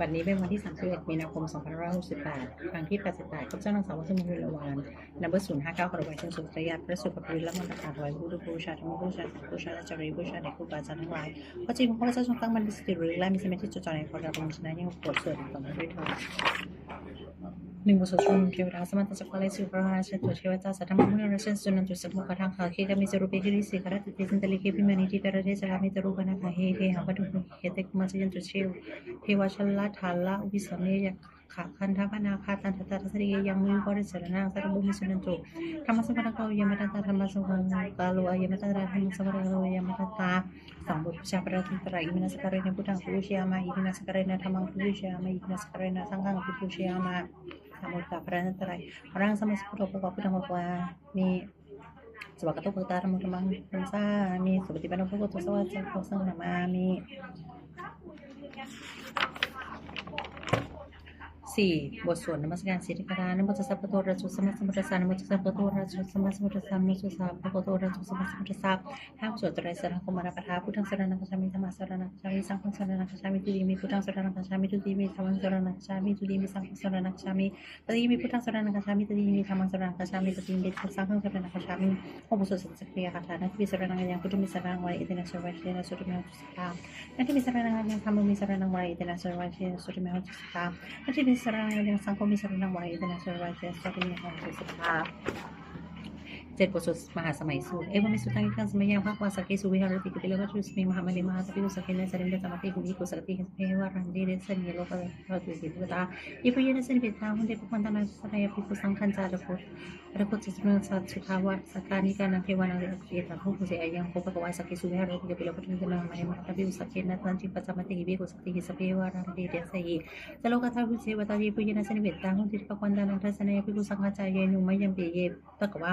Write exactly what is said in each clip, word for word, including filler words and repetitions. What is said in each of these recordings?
บัดนี้เป็นวันที่ สามสิบเอ็ด มีนาคม สองพันห้าร้อยหกสิบแปด ครั้งที่ แปดสิบแปด ข้าพเจ้านางสาววสุมน วิรวาน number ศูนย์ห้าเก้า ขอถวายเทียนสุดระยะพระสุภาพบุรุษและมนต์คาถาถวายพระพุทธบูชา ธรรมบูชา สังฆบูชา และจารีบูชาแด่ครูบาอาจารย์ทั้งหลาย ขอจิตของข้าพเจ้าจงตั้งมั่นเป็นสติระลึกและมีสมาธิจดจ่อในพระบรมชนกยกบทสวดต่อเนื่องด้วยเถิด หนึ่ง บทสวดชุมนุมเทวดา Samantā cakkavāḷesu atrāgacchantu devatā, saddhammaṃ munirājassa suṇantu saggamokkhadaṃ. Sagge kāme ca rūpe girisikharataṭe cantalikkhe vimāne, dīpe raṭṭhe ca gāme taruvanagahane gehavatthumhi khette, bhummā cāyantu devā jalathalavisame yakkhagandhabbanāgā, tiṭṭhantā santike yaṃ munivaravacanaṃ sādhavo me suṇantu. Dhammassavanakālo ayam bhadantā, dhammassavanakālo ayam bhadantā, dhammassavanakālo ayam bhadantā. สอง บทบูชาพระรัตนตรัย Iminā sakkārena buddhaṃ abhipūjayāma, iminā sakkārena dhammaṃ abhipūjayāma, iminā sakkārena saṅghaṃ abhipūjayāma. สาม บทกราบพระรัตนตรัย Arahaṃ sammāsambuddho bhagavā, buddhaṃ bhagavantāmi. Svākkhāto bhagavatā dhammo, dhammaṃ namassāmi. Supaṭipanno bhagavato sāvakasaṅgho, saṅghaṃ namāmi. สี่ บทสวดนมัสการศีลคาถา Namo tassa bhagavato arahato sammāsambuddhassa. Namo tassa bhagavato arahato sammāsambuddhassa. Namo tassa bhagavato arahato sammāsambuddhassa. ห้า บทสวดไตรสรณคมนปาฐะ Buddhaṃ saraṇaṃ gacchāmi, dhammaṃ saraṇaṃ gacchāmi, saṅghaṃ saraṇaṃ gacchāmi, dutiyampi buddhaṃ saraṇaṃ gacchāmi, dutiyampi dhammaṃ saraṇaṃ gacchāmi, dutiyampi saṅghaṃ saraṇaṃ gacchāmi, tatiyampi buddhaṃ saraṇaṃ gacchāmi, tatiyampi dhammaṃ saraṇaṃ gacchāmi, tatiyampi saṅghaṃ saraṇaṃ gacchāmi. หก บทสวดสัจจกิริยาคาถา Natthi me saraṇaṃ aññaṃ, buddho me saraṇaṃ varaṃ, etena saccavajjena sotthi me hotu sabbadā. Natthi me saraṇaṃ aññaṃ, dhammo me saraṇaṃ varaṃ, etena saccavajjena sotthi me hotu sabbadā. Natthi me saraṇaṃ aññaṃ, saṅgho me saraṇaṃ varaṃ, etena saccavajjena sotthi me hotu sabbadā. เจ็ด บทสวดมหาสมัยสูตร Evaṃ me sutaṃ. Ekaṃ samayaṃ bhagavā sakkesu viharati kapilavatthusmiṃ mahāvane mahatā bhikkhusaṅghena saddhiṃ pañcamattehi bhikkhusatehi sabbeheva arahantehi. Dasahi lokadhātūhi devatā yebhuyyena sannipatitā honti bhagavantaṃ dassanāya bhikkhusaṅghañca. Atha kho catunnaṃ suddhāvāsakāyikānaṃ devānaṃ etadahosi: Ayaṃ kho bhagavā sakkesu viharati kapilavatthusmiṃ mahāvane mahatā bhikkhusaṅghena saddhiṃ pañcamattehi bhikkhusatehi sabbeheva arahantehi. Dasahi lokadhātūhi devatā yebhuyyena sannipatitā honti bhagavantaṃ dassanāya bhikkhusaṅghañca. Āyasmanto mayampi ye bhagavā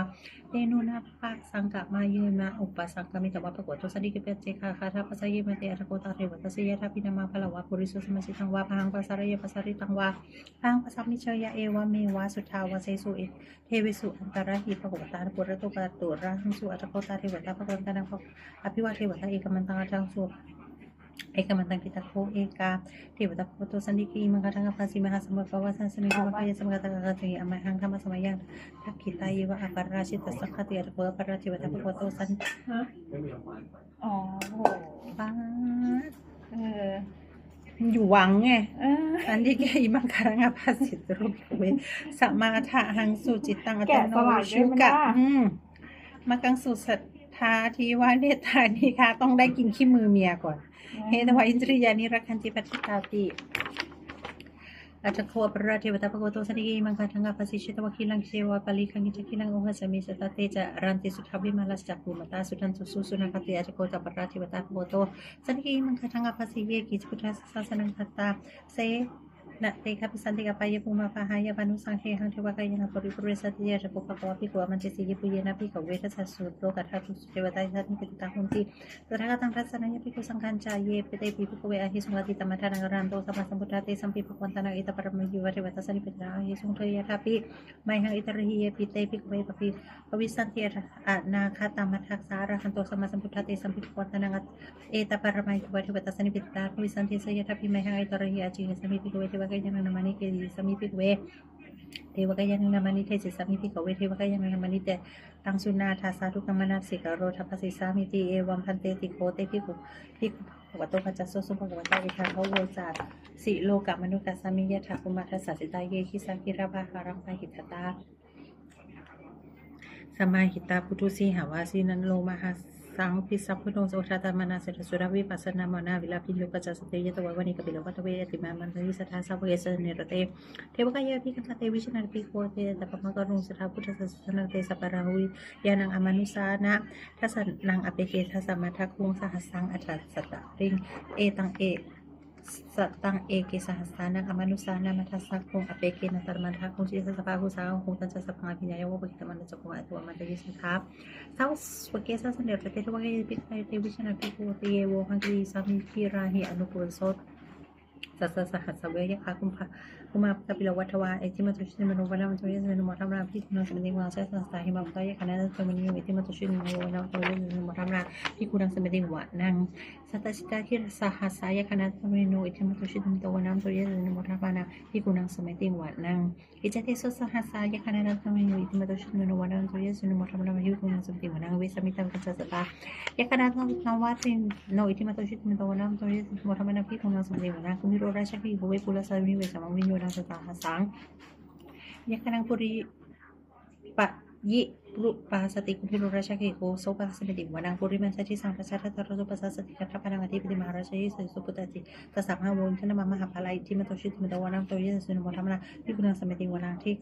tenupasaṅkameyyāma, upasaṅkamitvā bhagavato santike paccekagāthā bhāseyyāmāti. Atha kho tā devatā seyyathāpi nāma balavā puriso sammiñjitaṃ vā bāhaṃ pasāreyya, pasāritaṃ vā bāhaṃ pasāmajjeyya, evameva suddhāvāsesu devesu antarahitā bhagavantaṃ purato pāturahaṃsu. Atha kho tā devatā bhagavantaṃ abhivādetvā ekamantaṃ aṭṭhaṃsu. Ekamantaṃ ṭhitā kho ekā devatā bhagavato santike imaṃ gāthaṃ abhāsi: Mahāsamayo pavanasmiṃ, devakāyā samāgatā, āgatamha mahāsamayaṃ, dakkhitāyeva aparājitasaṅghanti. Atha kho aparā devatā bhagavato san- อ๋อ โห ป๊าด เออ อยู่หวังไง เออ santike imaṃ gāthaṃ abhāsi: Tatra bhikkhave samādahaṃsu cittaṃ attano ujukamakaṃsu. แกะสลักได้ไหมล่ะ อืม Mātā kaṃsu sattā devā nettāni khā. ต้องได้กินขี้มือเมียก่อน อืม Hetvā indriyāni rakkhanti paṇḍitāti. Atha kho aparā devatā bhagavato santike imaṃ gāthaṃ abhāsi: Chetvā khīlaṃ chetvā palighaṃ, indakhīlaṃ ūhacca manejā, te caranti suddhā vimalā cakkhumatā sudantā susunāgāti. Atha kho aparā devatā bhagavato santike imaṃ gāthaṃ abhāsi: Ye keci buddhassa sāsanaṃ ṭhātā, te gamissanti apāyabhūmiṃ, pahāya mānusaṃ dehaṃ, devakāyaṃ paripūressanti. Atha kho bhagavā bhikkhū āmantesi: Yebhuyyena bhikkhave dasasu lokadhātūsu devatā sannipatitā honti tathāgataṃ dassanāya bhikkhusaṅghañca. Ye te bhikkhave ahesuṃ atītamaddhānaṃ arahanto sammāsambuddhā, tesampi bhagavantānaṃ etaparamāyeva devatā sannipatitā ahesuṃ, te yathāpi mayhaṃ etarahi. Yepi te bhikkhave bhavissanti anāgatamaddhānaṃ arahanto sammāsambuddhā, tesampi bhagavantānaṃ etaparamāyeva devatā sannipatitā bhavissanti, te yathāpi mayhaṃ etarahi. Ācikkhissāmi bhikkhave devakāyānaṃ nāmāni, desissāmi bhikkhave devakāyānaṃ nāmāni, desissāmi bhikkhave devakāyānaṃ nāmāni, taṃ suṇātha sādhukaṃ manasikarotha bhāsissāmīti. Evaṃ bhanteti kho te bhikkhū bhagavato paccassosuṃ. Bhagavā etadavoca: Silokamanukassāmi, yattha bhummā tadassitā; ye sitā girigabbharaṃ, pahitattā samāhitā. Puthū sīhāva sallīnā, lomahaṃsābhisambhuno; odātamanasā suddhā, vippasannamanāvilā. Bhiyyo pañcasate ñatvā, vane kāpilavatthave; tato āmantayi satthā, sāvake sāsane rate. Devakāyā abhikkantā, te vijānātha bhikkhavo; te ca ātappamakaruṃ, sutvā buddhassa sāsanaṃ. Tesampāturahu ñāṇaṃ, amanussāna dassanaṃ; appeke satamaddakkhuṃ, sahassaṃ atha sattariṃ. Etaṃ e- sataṃ eke sahassānaṃ, amanussānamaddasuṃ; appekenantamaddakkhuṃ, disā sabbā phuṭā ahuṃ. Tañca sabbaṃ abhiññāya, vavakkhitvāna cakkhumā; tato āmantayi satthā, sāvake sāsane rate. Devakāyā abhikkantā, te vijānātha bhikkhavo; ye vohaṃ kittayissāmi, girāhi anupubbaso. Sattasahassā va yakkhā bhummā kāpilavatthavā, iddhimanto jutimanto vaṇṇavanto yasassino, modamānā abhikkāmuṃ bhaddantā. Sattasahassā hemavatā yakkhā nānattavaṇṇino, iddhimanto jutimanto vaṇṇavanto yasassino, modamānā abhikkāmuṃ bhaddantā. Sattacittā girisahassā yakkhā nānattavaṇṇino, iddhimanto jutimanto vaṇṇavanto yasassino, modamānā abhikkāmuṃ bhaddantā. Iccete soḷasasahassā yakkhā nānattavaṇṇino, iddhimanto jutimanto vaṇṇavanto yasassino, modamānā abhikkāmuṃ bhaddantā. Vessāmittā pañcasatā yakkhā nānattavaṇṇino, iddhimanto jutimanto vaṇṇavanto yasassino, modamānā abhikkāmuṃ bhaddantā. Kumbhīro rājagahiko vepullassa nivesanaṃ, bhiyyo naṃ satasahassaṃ yakkhānaṃ payirupāsati, kumbhīro rājagahiko sopāga samitiṃ vanaṃ. Purimañca disaṃ rājā dhataraṭṭho pasāsati, gandhabbānaṃ ādhipati mahārājā yasassi so. Puttāpi tassa bahavo indanāmā mahabbalā, iddhimanto jutimanto vaṇṇavanto yasassino, modamānā abhikkāmuṃ bhaddantā.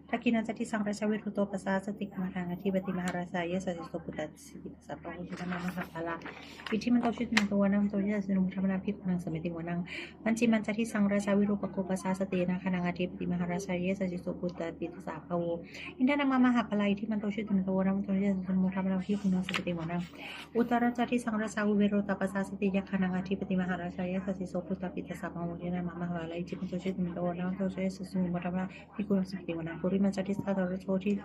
Dakkhiṇañca disaṃ rājā virūḷho pasāsati, gandhabbānaṃ ādhipati mahārājā yasassi so. Puttāpi tassa bahavo indanāmā mahabbalā, iddhimanto jutimanto vaṇṇavanto yasassino, modamānā abhikkāmuṃ bhaddantā. Pacchimañca disaṃ rājā virūpakkho pasāsati, nāgānaṃ ādhipati mahārājā yasassi so. Puttāpi tassa bahavo indanāmā mahabbalā, iddhimanto jutimanto vaṇṇavanto yasassino, modamānā abhikkāmuṃ bhaddantā. Uttarañca disaṃ rājā kuvero taṃ pasāsati, yakkhānaṃ ādhipati mahārājā yasassi so. Puttāpi tassa bahavo indanāmā mahabbalā, iddhimanto jutimanto vaṇṇavanto yasassino, modamānā abhikkāmuṃ bhaddantā. Purimañca disaṃ dhataraṭṭho,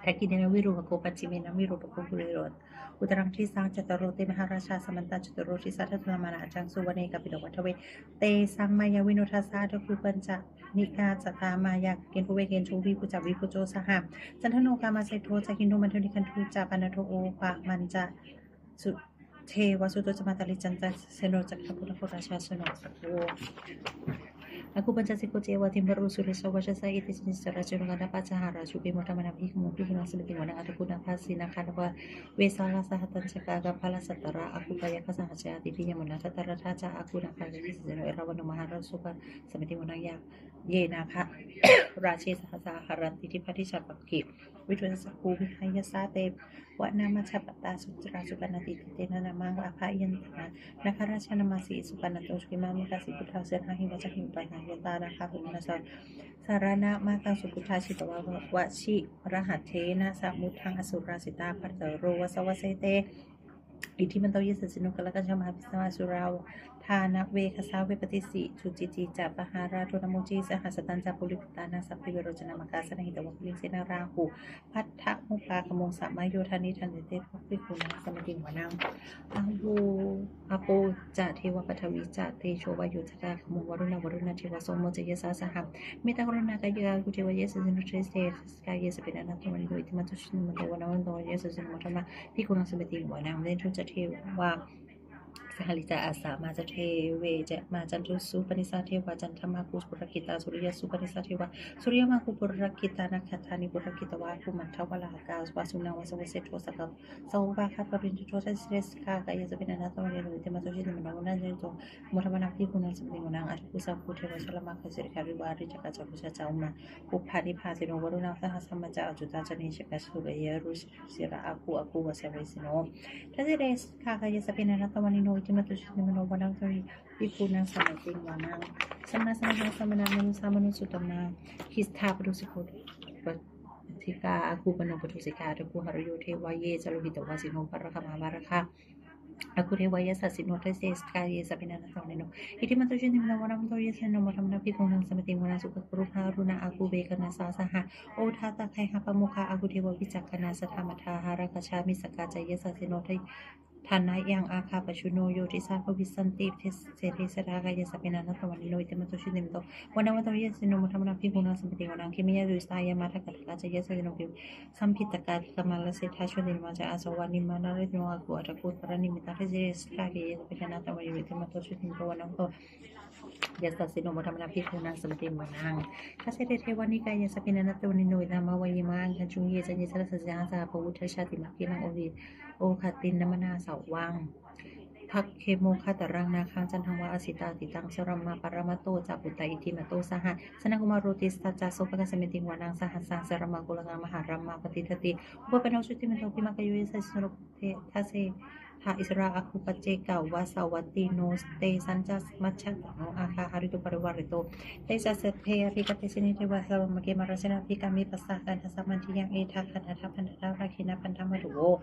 dakkhiṇena virūḷhako, pacchimena virūpakkho, kuvero uttaraṃ disaṃ. Cattāro te mahārājā samantā caturo disā, daddallamānā aṭṭhaṃsu vane kāpilavatthave. Tesaṃ māyāvino dāsā āgū vañcanikā saṭhā, māyā kuṭeṇḍu veṭeṇḍu viṭū ca viṭuṭo saha, candano kāmaseṭṭho ca kinnughaṇḍu nighaṇḍu ca, panādo opamaññasu devasūto ca mātali, candano ca kinnughaṇḍu rājā janosabho, āgū pañcasikho ceva timbarū suriyavacchasā. Ete caññe saha rājāno gandhabbā saha rājubhi, modamānā abhikkāmuṃ bhikkhūnaṃ samitiṃ vanaṃ. Athāgū nābhasā nāgā nāgā vesālā sahatacchakā, kambalassatarā āgū pāyāgā saha ñātibhi. Yāmunā dhataraṭṭhā ca āgū nāgā yasassinā, erāvaṇo mahānāgo sopāga samitiṃ vanaṃ. Ye nāgarāje sahasā haranti, dibbā dijā pakkhi visuddhacakkhū, vehāyasā te vanamajjhapattā. Suṇātha supaṇṇā te te nānattavaṇṇino, abhayantadā nāgarājānamāsi. Supaṇṇato khemamakāsi buddho, saṇhāhi vācāhi upavhayantā, nāgā supaṇṇā saraṇamakaṃsu buddhaṃ. Jitavā vajirahatthena, samuddaṃ asurā sitā. Bhātaro vāsavassete iddhimanto yasassino, kālakañjā mahābhismā. Asurā dānaveghasā vepacitti, sucitti ca pahārādo namucī saha. Satañca baliputtānaṃ sabbe verocanāmakā, sannayhitvā baliṃ senaṃ rāhubhaddamupāgamuṃ, samayodāni bhaddante bhikkhūnaṃ samitiṃ vanaṃ. Āpo ca devā paṭhavī ca tejo vāyo tadāgamuṃ, varuṇā vāruṇā devā somo ca yasasā saha. Mettākaruṇākāyikā āgū devā yasassino, dasete dasadhā kāyā sabbe nānattavaṇṇino, iddhimanto jutimanto vaṇṇavanto yasassino, modamānā abhikkāmuṃ bhaddantā. Veṇhū ca devā sahalī ca asamā ca devā maccunā ca paṇṇasā devā, candamāgū purakkhitā suriyamāgū purakkhitā, suriyamāgū purakkhitā, nakkhattāni purakkhitvā āgū mandavalāhakā. Vasūnaṃ vāsavo seṭṭho saha sahu pāga purindado, dasete dasadhā kāyā sabbe nānattavaṇṇino, iddhimanto jutimanto vaṇṇavanto yasassino, modamānā abhikkāmuṃ bhaddantā. Athāgū sahabhū devā jalamaggisikhāriva, ariṭṭhakā ca ūhacca ca ummāpupphanibhāsino, varuṇā sahadhammā ca accutā ca anejakā, sūleyyarucirā āgū āgū vañcanikā yasassino. Dasete dasadhā kāyā sabbe nānattavaṇṇino, iddhimanto jutimanto vaṇṇavanto yasassino, modamānā abhikkāmuṃ bhaddantā. Purimañca disaṃ rājā virūpakkho pasāsati, yakkhānaṃ ādhipati mahārājā yasassi so. Puttāpi tassa bahavo indanāmā mahabbalā, iddhimanto jutimanto vaṇṇavanto yasassino, modamānā abhikkāmuṃ bhaddantā. Dakkhiṇañca disaṃ rājā virūpakkho pasāsati, yakkhānaṃ ādhipati mahārājā yasassi so. Puttāpi tassa bahavo indanāmā mahabbalā, iddhimanto jutimanto vaṇṇavanto yasassino, modamānā abhikkāmuṃ bhaddantā. Uttarañca disaṃ rājā kuvero taṃ pasāsati, yakkhānaṃ ādhipati mahārājā yasassi so. Puttāpi tassa bahavo indanāmā mahabbalā, iddhimanto jutimanto vaṇṇavanto yasassino, modamānā abhikkāmuṃ bhaddantā. Pacchimāya disaṃ rājā Sahassā yakkhā nānattavaṇṇino, iddhimanto jutimanto vaṇṇavanto yasassino, modamānā abhikkāmuṃ bhaddantā. Dānaveghasā devā timbarū suriyavacchasā, candano kāmaseṭṭho ca kinnughaṇḍu vesaālā saha, satañca baliputtānaṃ sabbe verocanāmakā, sannayhitvā baliṃ senaṃ rāhubhaddamupāgamuṃ, samayodāni bhaddante bhikkhūnaṃ samitiṃ vanaṃ. Āpo ca devā sahalī ca asamā ca devā manussā manussuttamā, khiḍḍāpadūsikā āgū pāṇabhūsenā, athāgū harayo devā ye ca lohitavāsino, pāragā mahāpāragā āgū devā yasassino, dasete dasadhā kāyā sabbe nānattavaṇṇino, iddhimanto jutimanto vaṇṇavanto yasassino, modamānā abhikkāmuṃ bhaddantā. Sukkā karumhā aruṇā āgū veghanasā saha, odātagayhā pāmokkhā āgū devā vicakkhaṇā, sadāmattā hāragajā missakā ca yasassino, thanayaṃ āgā pajjunno yo disā abhivassati. Dasete dasadhā kāyā sabbe nānattavaṇṇino, iddhimanto jutimanto vaṇṇavanto yasassino, modamānā abhikkāmuṃ bhaddantā. Khemiyā tusitā yāmā kaṭṭhakā ca yasassino, lambitakā lāmaseṭṭhā jotināmā ca āsavā, nimmānaratino āgū athāgū paranimmitā. Dasete dasadhā kāyā sabbe nānattavaṇṇino, iddhimanto jutimanto vaṇṇavanto yasassino, modamānā abhikkāmuṃ bhaddantā. Saṭṭhete devanikāyā sabbe nānattavaṇṇino, nāmanvayena āgañchuṃ ye caññe sadisā saha. Pavutthajātimakkhīlaṃ oghatiṇṇamanāsavaṃ, dakkhemoghataraṃ nāgaṃ candaṃva asitātitaṃ, salamā paramatto ca puttā iddhimato saha. Sanaṅkumāro tisso ca sopāga samitiṃ vanaṃ, sahassaṃ salamāgū rakkhaṃ mahārājānamabhāsi. Upapanno jutimanto bhismākāyo yasassi so, dasettha issarā āgū paccekavasavattino, tesañca majjhato āgā hārito parivārito. Te ca sabbe abhikkante sinde deve sabrahmake, mārasenā abhikkāmi, passa kaṇhassa mandiyaṃ. Etha gaṇhatha bandhatha rāgena bandhamatthu vo,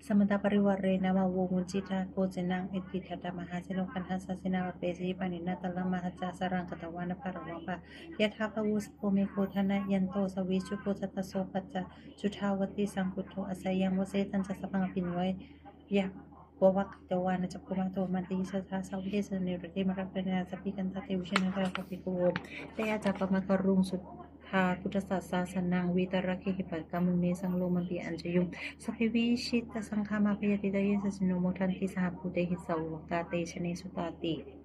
Samantā parivāretā, mā vo muñcittha koci naṃ. Iti tattha mahāseno, kaṇhasenaṃ apesayi, pāṇinā talamāhacca, saraṃ katvāna bheravaṃ. Yathā pāvussako megho, thanayanto savijjuko, tadā so paccudāvatti, saṅkuddho asayaṃvase. Tañca sabbaṃ abhiññāya, vavakkhitvāna cakkhumā, tato āmantayi satthā, sāvake sāsane rate. Mārasenā abhikkantā, te vijānātha bhikkhavo. Te ca ātappamakaruṃ, sutvā buddhassa sāsanaṃ, vītarāgehi pakkāmuṃ, nesaṃ lomampi iñjayuṃ. Sabbe vijitasaṅgāmā, bhayātītā yasassino, modanti saha bhūtehi, sāvakā te janesutāti.